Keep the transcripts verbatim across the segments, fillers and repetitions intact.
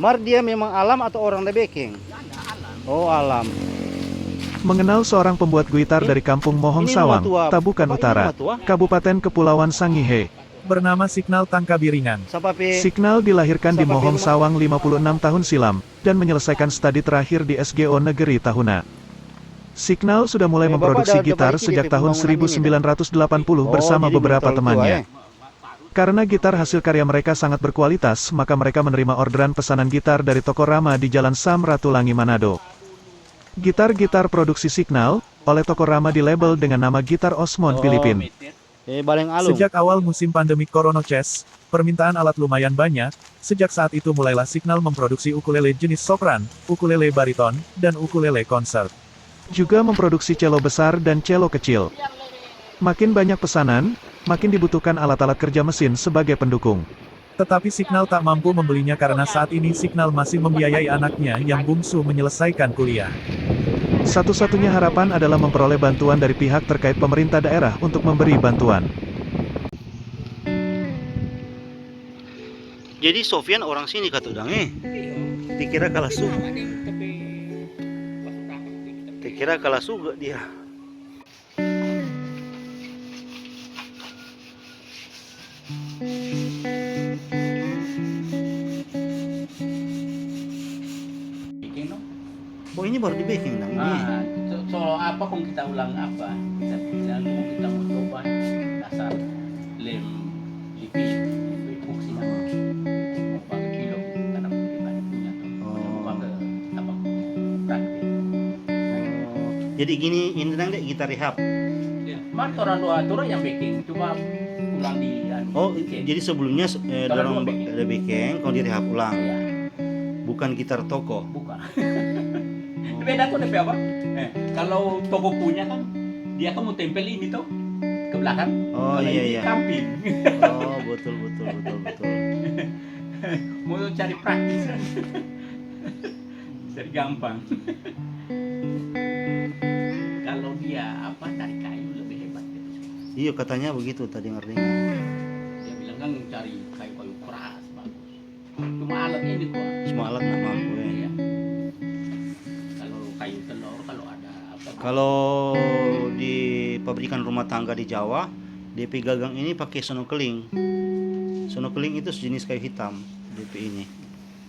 Mar dia memang alam atau orang da bekeng? Oh, alam. Mengenal seorang pembuat guitar dari kampung Mohong Sawang, Tabukan Utara, Kabupaten Kepulauan Sangihe. Bernama Signal Tangkabiringan. Signal dilahirkan di Mohong Sawang lima puluh enam tahun silam dan menyelesaikan studi terakhir di S G O Negeri Tahuna. Signal sudah mulai memproduksi gitar sejak tahun seribu sembilan ratus delapan puluh bersama beberapa temannya. Karena gitar hasil karya mereka sangat berkualitas, maka mereka menerima orderan pesanan gitar dari toko Rama di Jalan Sam Ratulangi, Manado. Gitar-gitar produksi Signal oleh toko Rama di label dengan nama Gitar Osmond Pilipin. Sejak awal musim pandemi Corona Ces, permintaan alat lumayan banyak. Sejak saat itu mulailah Signal memproduksi ukulele jenis sopran, ukulele bariton, dan ukulele konsert. Juga memproduksi celo besar dan celo kecil. Makin banyak pesanan, makin dibutuhkan alat-alat kerja mesin sebagai pendukung. Tetapi Signal tak mampu membelinya karena saat ini Signal masih membiayai anaknya yang bungsu menyelesaikan kuliah. Satu-satunya harapan adalah memperoleh bantuan dari pihak terkait pemerintah daerah untuk memberi bantuan. Jadi Sofian orang sini katu dang eh? Pikira kalah suga. Pikira kalah suga dia. Bikin no. Oh, ini baru dibikin dang ini. Ah, so, so apa kong kita ulang apa? Kita bilang kong kita mau coba dasar lem lipi, lipi epoxy na. Mau pakai pilok, karena mungkin ada punya tuh. Oh. Mau pakai apa? Praktik. Oh. Jadi gini, ini dang dek gitar rehab. Ya, mar orang dua, orang yang bikin, cuma ulang di anu. Oh, jadi sebelumnya eh, dorang ada bikin, kong di rehab ulang. Iya. Bukan gitar toko. Bukan. Beda tuh depe apa? Eh, kalau toko punya kan dia kan mau tempel ini tuh ke belakang. Oh, iya, iya. Kamping. Oh, betul, betul, betul, betul. Mau cari praktis. Bisa gampang. Kalau dia apa, cari kayu lebih hebat. Iya, katanya begitu tadi dengar-dengar. Dia bilang kan cari kayu-kayu keras, bagus. Cuma alat ini kok. Cuma alat nggak mampu ya. Iya. Kalau kayu telur, kalau ada apa? Kalau di pabrikan rumah tangga di Jawa, depe gagang ini pakai sono keling. Sono keling itu sejenis kayu hitam, depe ini.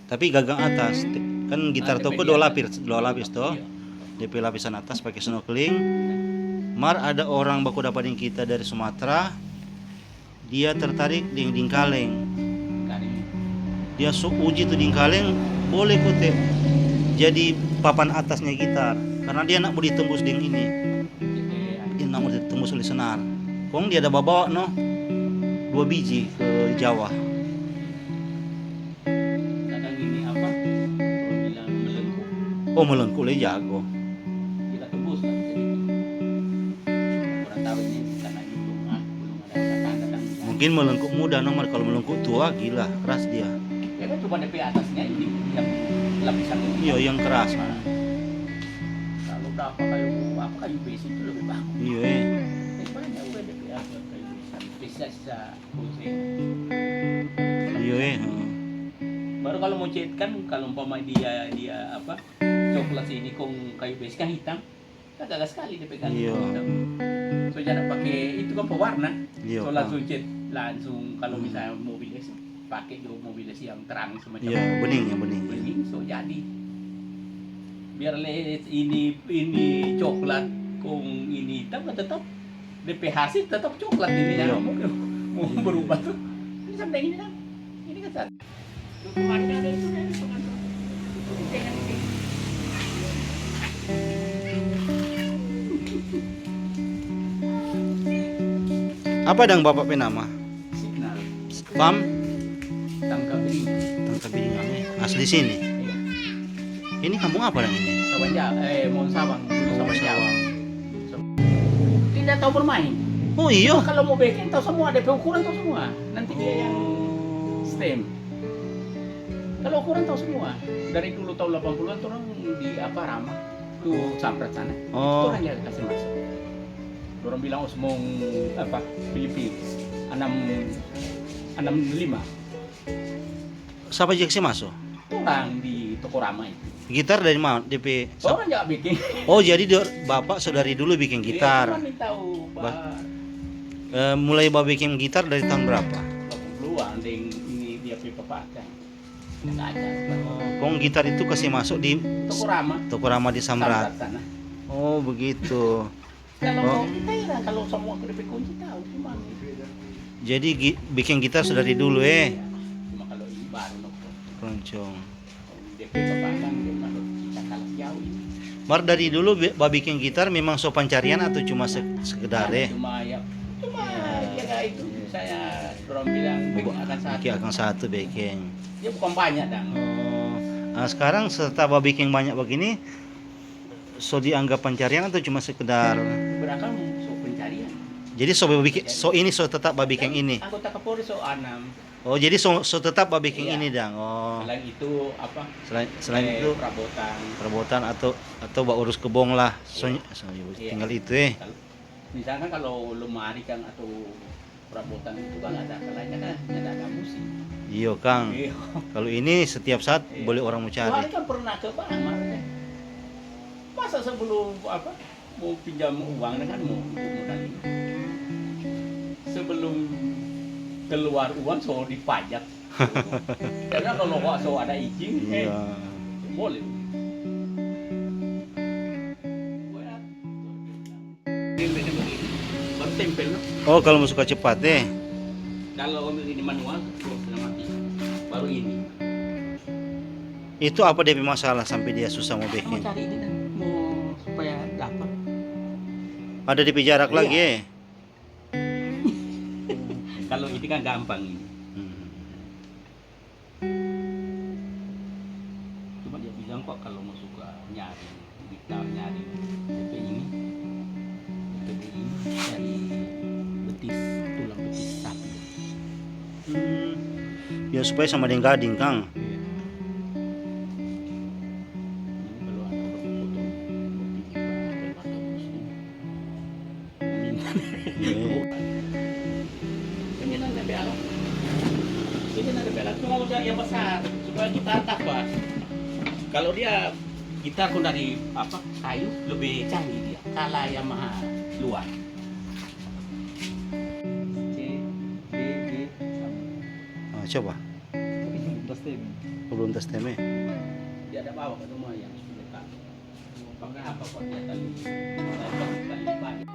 Tapi gagang atas, kan gitar toko dua lapis, dua lapis to. Depe lapisan atas pakai sono keling. Mar ada orang baku dapa deng kita dari Sumatera, dia tertarik deng dingkaleng. Dia so uji tu dingkaleng, boleh kote jadi papan atasnya gitar, karena dia nak mo ditembus deng ini. Dia nak mo ditembus oleh senar. Kong dia ada babawa no dua biji ke Jawa. Kadang ini apa? Kalau bilang melengkung. Oh, melengkung le jago. Kita tembus lah jadi. Kurang tahu ini karena ini belum, ah, belum ada tanda-tanda. Mungkin melengkung muda nomor, kalau melengkung tua gila, keras dia. Ya kan cuma depe atasnya ini yang lapisan ini. Iya, yang keras. Nah, kalau udah apa kayu apa kayu besi itu lebih bagus. Iya, eh. Banyak udah depe apa kayu besi. Bisa-bisa. Iyo eh. Baru kalau mau cat kan, kalau umpama dia dia apa, coklat ini kong kayu besi kan hitam, kan gaga sekali dia pegang. Iyo. So jangan pakai itu kan pewarna. Iyo. So langsung cat langsung kalau misalnya mobil es pakai juga mobil es yang terang semacam. Iyo, bening yang bening. Bening so jadi. Biar le ini ini coklat kong ini hitam kan tetap depe hasil tetap coklat ini ya. Mau, mau berubah tuh. Ini sampai ini kan. Ini kan satu. Kemarin ada itu kan pengantar. Apa dang bapak pe nama? Signal. Pam? Tangka Biring. Tangka Biring, eh. Asli sini? Iya. Ini kampung apa dang ini? Sawan Jawa, eh, Mohong Sawang. Dulu Sawan Jawa. Tidak tahu bermain. Oh iyo. Cuma kalau mau bikin tahu semua, depe ukuran tahu semua. Nanti dia yang stem. Kalau ukuran tahu semua. Dari dulu tahun delapan puluhan orang di apa Rama. Tu Samprat sana. Oh. Orang yang kasih masuk. Orang bilang Osmong apa Filipin enam enam lima. Sapa je kase maso? Orang di Toko Rama itu. Gitar dari mana? D P. Orang nggak bikin. Oh, jadi dia, bapak so dari dulu bikin gitar. Iya, cuma minta tahu, Ba- Pak. Eh, mulai bawa bikin gitar dari tahun berapa? Delapan puluhan, deng ini dia pi papa kan. Nggak ada. Kong gitar itu kasih masuk di Toko Rama. Toko Rama di Samrat. Samrat sana. Oh, begitu. Kalau Oh. mau kita ya, kalau semua ke D P kunci tahu, cuma Jadi gi- bikin gitar sudah dari dulu, eh. Cuma kalau ini baru no. Keroncong. D P papa kan dia masuk kita kalah jauh ini. Mar, dari dulu bi- ba bikin gitar memang so pancarian atau cuma se- sekedar, eh? Cuma ya, cuma ya kayak itu, misalnya orang bilang bikin akan satu. Bikin akan satu, bikin. Dia bukan banyak, dang. Oh, nah, sekarang setelah ba bikin banyak begini, so dianggap pancarian atau cuma sekedar? Berapa so pencarian? Jadi so ba bikin, so ini so tetap ba bikin ini. Anggota Kapolri so enam. Oh, jadi so, so tetap ba bikin Iya. Ini, dang. Oh. Selain itu apa? Selain selain Eh, itu perabotan. Perabotan atau atau ba urus kebong lah. So, Iya. so, Iya. Tinggal itu, eh. Kalau- Misalkan kalau lemari kan atau perabotan itu kan ada kalanya kan ada, ada musim. Iyo, Kang. Iya. Kalau ini setiap saat Iya. boleh orang mau Hari cari. Kan pernah ke bank, makanya. Masa sebelum apa mau pinjam uang kan mau untuk modal ini. Sebelum keluar uang so dipajak. Karena kalau kok so ada izin, eh, Iya. Boleh. Ini biasanya begini. Baru tempel, no? Oh, kalau mau suka cepat, eh. Kalau ambil ini manual, oh, sudah mati. Baru ini. Itu apa dia pe masalah sampai dia susah mau Mau bikin? Cari ini kan, mau supaya dapat. Ada di jarak Iya. Lagi, eh. Kalau ini kan gampang ini. Hmm. Cuma dia bilang kok kalau mau suka nyari, kita nyari D P ini, D P ini dari betis, tulang betis sapi. Hmm. Ya, supaya sama deng gading, Kang. Iya. Ini kalau ada foto, foto, ada foto musuh. Iya. Ini nanti bela. Ini nanti bela. Cuma udah yang besar supaya kita tambah. Kalau dia kita pun dari apa kayu lebih canggih dia. Kalah Yamaha luar. C, D, G, sama. Ah, coba. Tapi ini belum pasti ini. Belum tes teme. Dia ada bawa ke rumah yang sudah tahu. Pakai apa kok dia tali? Tali, tali banyak.